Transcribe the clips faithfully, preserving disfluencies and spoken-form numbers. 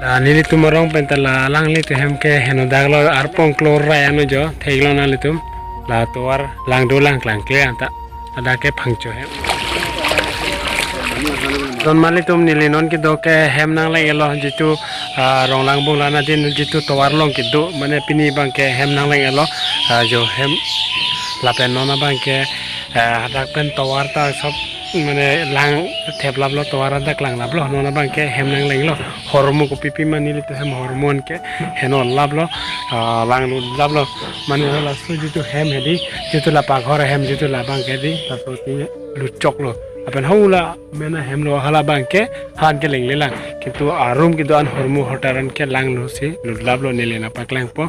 La nelitum arong pen ta la alanglitum hem ke henodak lo, arpong klor rai ano jo, theklong nanglitum. La tovar lang do lang klang kle anta. Ada ke phangcho hem. Don malitum, neli non kedo ke hem nangleng-etlo, jitu, ah, Ronglangburla nadin jitu tovar along kedo, mane pini abang ke hem nangleng-etlo, ah, jo hem lapen non abang ke, ah, hadak pen tovar ta sob mane lang theplaplo, tovar adak langlaplo, non abang ke hem nanglenglo. Hormu kopipi ma nelitum hem hormu an ke henolaplo, ah, langlutlaplo. Mane laso jitu hem hedi, jitu la paghor hem jitu labang ke di, laso ti lutchoklo. Lapen hula mena hemlo hala abang ke han ke lenglelang. Kintu arum kedo-an hormu hotar an ke langlo si lutlaplo, neli nangpaklangpo.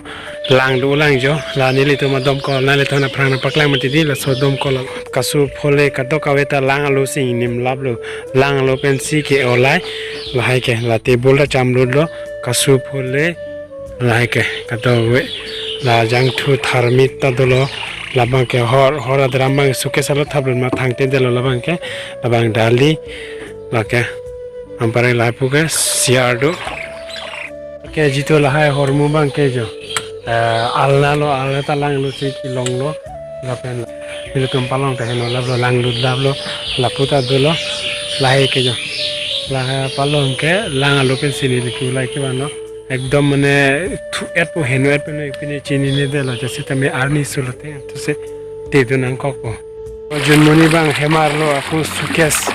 Lang do lang jo, la nelitum adomkol nanglitum aphrang nangpaklang mati di, laso domkol. Kasu phole kadokave ta lang alo si ingnim laplo. Lang alo pensi ke-olai. Lahai ke, la table ta chamlutlo. Kasu phole. Lahai ke, kadokave. La jangthu tharmit ta dolo. Labang ke hor, hor adram abang suitcase alo thaplo ma thangte detlo labang ke. Labang dali. Lake. Anparke lapu ke siar do. Ke jitu lahai hormu abang ke jo. Eh, alna lo, alna ta langlo si kelonglo. Lapen nelitum palong ta henolaplo, langlutlaplo. Lapu ta dolo. Lahai ke jo. Lahai palong ke lang alo pensi neli ke ulai ke vano. Ekdom mane thu-etpo, heno-etpo, pine chininedetlo, jase tame arni sulote, tuse te do nangkokpo. Junmoni abang hemarlo, ako suitcase,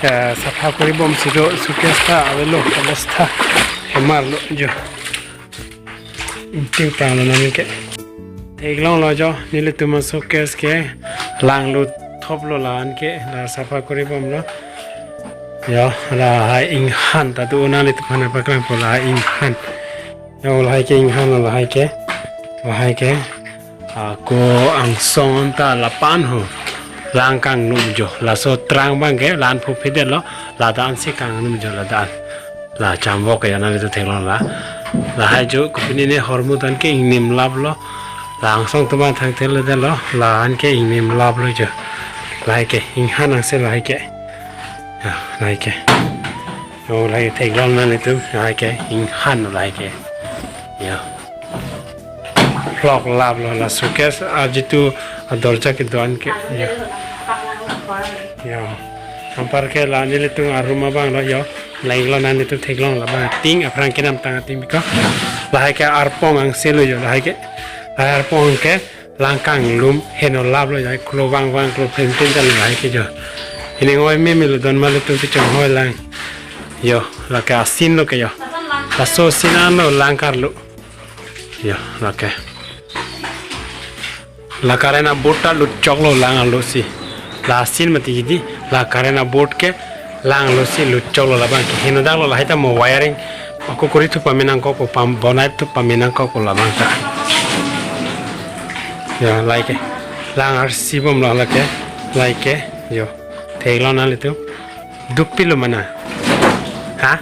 eh, sapha koribom si do, suitcase ta avelo, obostha hemarlo jo. Ingting panglo nami ke. Theklonglo jo, nelitum asuitcase ke langluthoplo la-an ke, la sapha koribomlo. Yo, lahai inghan ta do, nanglitum aphan nangpaklangpo lahai inghan. Yo, lahai ke inghan lo, lahai ke. Lahai ke. Ako angsong ta lapu-an ho. Lang kangnum jo. Laso trang abang ke, la-an phuphe detlo. Ladak ansi kangnum jo ladak. La chamvok ya nanglitum theklong la. Lahai jo kopinine hormu an ke ingnim laplo. La angsong atum aphan thangthelo detlo. La-an ke ingnim laplo jo. Lahai ke inghan angse lahai ke. Ya, lahai ke. Yo, lahai theklong nanglitum. Lahai ke inghan lahai ke. Ya. Loklaplo la suitcase ajitu adorja kedo-an ke. Ya. Ya. Anparke la nelitum arum abang lo yo. Langlo nanglitum theklong labang ting aphrang kenamtang ating biko. Lahai ke arpong angse lo yo, lahai ke. Lahai arpong ke lang kanglum henolaplo, lahai klo vangvang klo phenphen ta lahai ke jo. Ining oi meme lo, don malitum kechonghoi lang. Yo, lake asin lo ke yo. Laso asin anlo lang karlo. Yo, lake. La current aboard ta lutchoklo lang alo si. La asin mati di, la current aboard ke lang alo si lutchoklo labang ke. Henodaklo lahai ta mo wiring. Ako kori thu pame nangkokpo, pam bonai thu pame nangkokpo labang ta. Ya, lahai ke. Lang arsibomlo lake. Lahai ke. Yo. Theklong nanglitum. Duk pilo mana? Ha?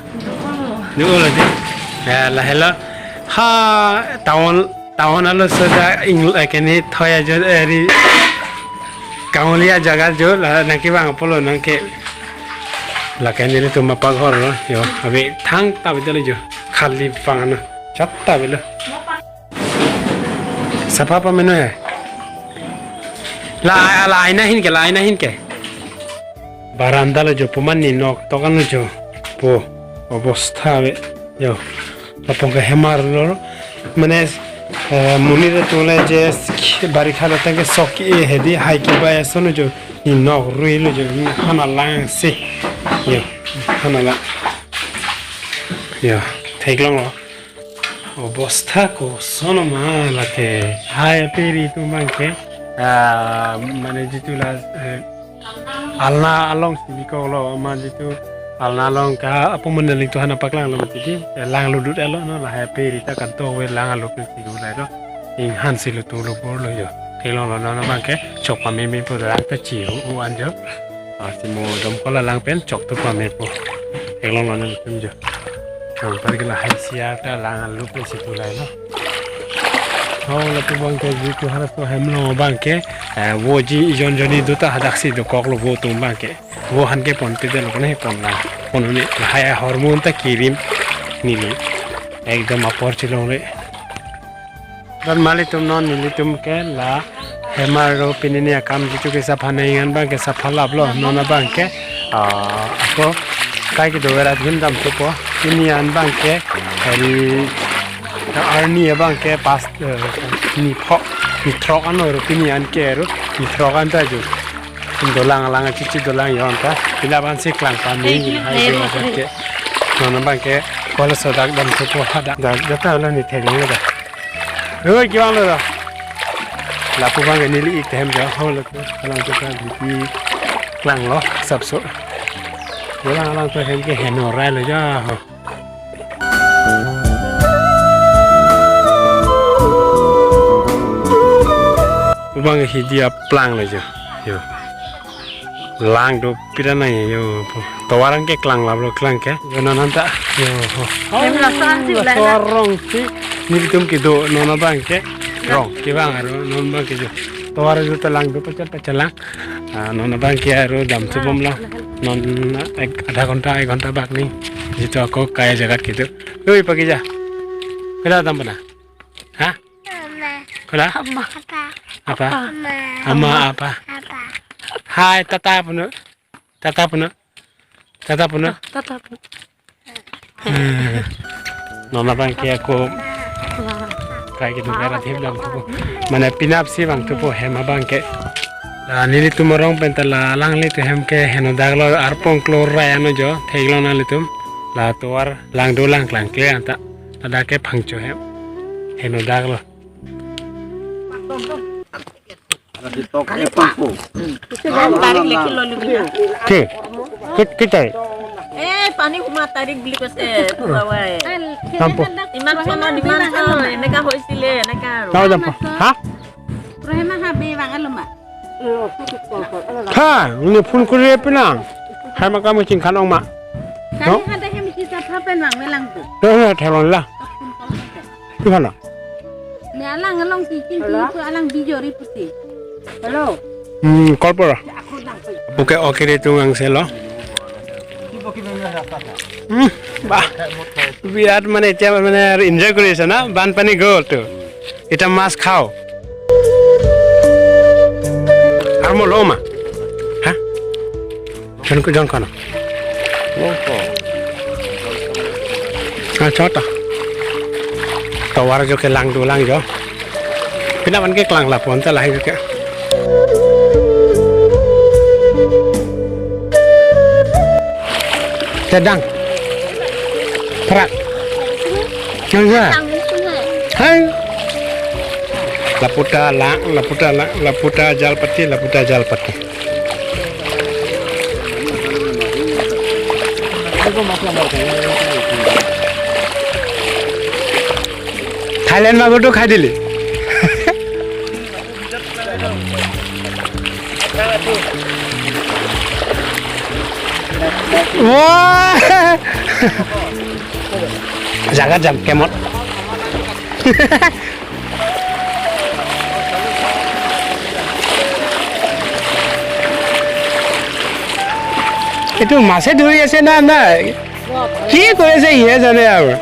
Duk lo di. Ya, lahelo. Ha, town, town alo soda ing, eh, kene thoya jo, eh, ri. Gaonliya jaga jo, la nangkevang apotlo nangke. Lake nelitum apaghor lo, yo, ave thangta avelo jo. Khali vang ano. Chatta avelo. Sapha pameno ya. La, la aina ahin ke, la aina ahin ke. Baranda lo jo, pu mane nok tokan lo jo. Pu obostha ave. Yo. Lapu ke hemarlo. Mane, eh, monit atum le je barikha datang ke sok e hedi hai ke ba ason lo jo. Ne nok ruilo jo. Ne han alang si. Yo. Han alang. Yo. Theklonglo. Obostha koson ma lake. Hai aperi atum abang ke. Ah, mane jitu la, eh, alna along si bikoklo, ma jitu alna along ke apo mane nelitum aphan nangpaklanglo mati di. Eh, lang ludut elo no, lahai aperi ta kanto ave lang alo pensi do lahelo. Inghan si lutu lo bor lo yo. Theklonglo non abang ke chok pamemepo, lang ta chi hu hu an jo. Arsi mo domkol alang pen chok thu pamepo. Theklonglo nanglitum jo. Anparke lahai siar ta lang alo pensi do lahelo. Ho lapu abang ke jitu halaso hemlo abang ke, eh, voji ijon joni do ta hadaksi dokoklo vo atum abang ke. Vo han ke ponte detlo kone pon lang. Pon ne lahai ahormu ta kirim. Neli ekdom apor chelongle. Don malitum, non nelitum ke la hem arlo pini ni akam jitu ke sapha nang an abang ke sapha laplo, non abang ke, ah, ako kai kedo verat him damthupo. Pini an abang ke hari arni abang ke pas, eh, nipho, nithrok anlo ro pini an ke ro, nithrok an ta ju. Dolang lang, chichi dolang yon ta. Pila ban si klang pame. Thank you, hai thank you. Jo ke. Non abang ke kol sodak damthupo hadak. Da, da ta lo ni theklong da. Oi, kevang lo da. Lapu abang ke neli ik hem jo ho lo ko. Kalang ko ka di klanglo sapso. Dolang lang to hem ke heno rai lo ja ho. Abang hidi aplang lo jo. Yo. Lang dopik ra nang jo. Tovar an ke klang laplo klang ke. Jo non an ta. Yo. Hem laso an si ulang. Tovar rong si. Nelitum kedo non abang ke. Rong. Kevang arlo non abang ke jo. Tovar jo ta lang do pachal pachal lang. Ah, non abang ke arlo damthu bomlo. Non ek adha ghonta, ek ghonta bak ni. Jitu ako kai jagat kedo. Oi, pagi ja. Kada dam bana? Ha? Ama. Kada? Ama. Apa? Apa? Ama. Ama apa? Apa? Hai, tata puno. Tata puno. Tata puno. Tata puno. Hmm. Non abang ke ako kai kedo verat him damthupo. Mane penap si vangthupo hem abang ke. La nelitum arong pen ta la alanglitum hem ke heno dak lo, arpong klor rai anlo jo, theklong nanglitum. La tovar lang dolang klang kle an ta. Ladak ke phangcho hem. Heno dak lo. Kali pa. Tarik lagi lo lagi. Ke? Ke, ke tai? Eh, pani kuma tarik beli kos eh, tu bawa eh. Tampo. Iman sono, iman sono, neka hoi sile, neka. Tahu tampo. Ha? Rohema habe bang alo ma. Ha, ini phone kuri pinang. Hai ma kamu chingkan ong ma. Kali no? Ada hem kita papen bang melang tu. Tuh, ya, thelon la. Tuhan. Ne alang along si ching ching pu alang bijori pusi. Hello. Hmm, call pora. Puke oke de tung ang selo. Hmm, bah. Birat mane, etia mane enjoy kuri ase na, banpani gol tu. Eta mas khao. Armo lo ma. Ha? Jon ko, jon kono? Nongko. Ah, chota. Tovar jo ke lang dolang jo. Penap an ke klang lapu an ta lahai jo ke. Tedang. Prak. Nang ja. Hai. Lapu ta lang, lapu ta lang, lapu ta jalpati, lapu ta jalpati. Thailand ma goto khai dili. Wah. Jaga jam kemot. এইটো মাছে ধৰি আছে না, না কি কৰি আছে, সিহে জানে আৰু।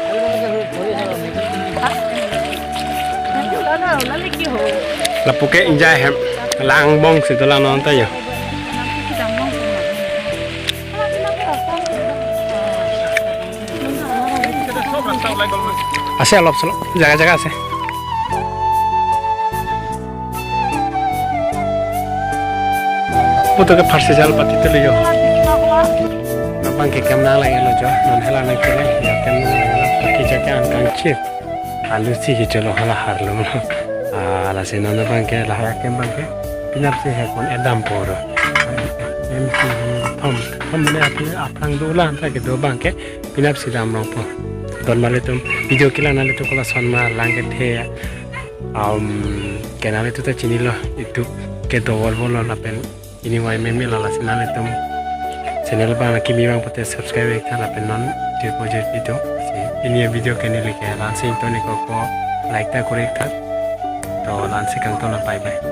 Lapu ke ingjai hem, langbong si dolang non ta ya. Ase olop solop, jaga jaga ase. Puto ke pharsi jalpati tuli yo. Nang abang ke kem nang lagi lo jo, non hela nang kele, ya kem nang lagi lo, paki jaga angkang chip. Alu si ke cholo hala harlo. Ah, lasi non abang ke, lahai akem abang ke. Penap si hekon edam poro. Em si thom, thom mane api aplang dolang ta kedo abang ke. Penap si dam rong po. Don malitum video kelang nanglitum kola son ma lang kethe. Um, ke nanglitum ta chinilo, YouTube ke do vol vol lapen ini wai meme lasi nanglitum channel abang kimi abang pute subscribe ik tha lapen non tir po je video. Si pini video ke neli ke la-an si ingtoni ko ko like ta kuri ik tha. To la-an si kangton, bye bye.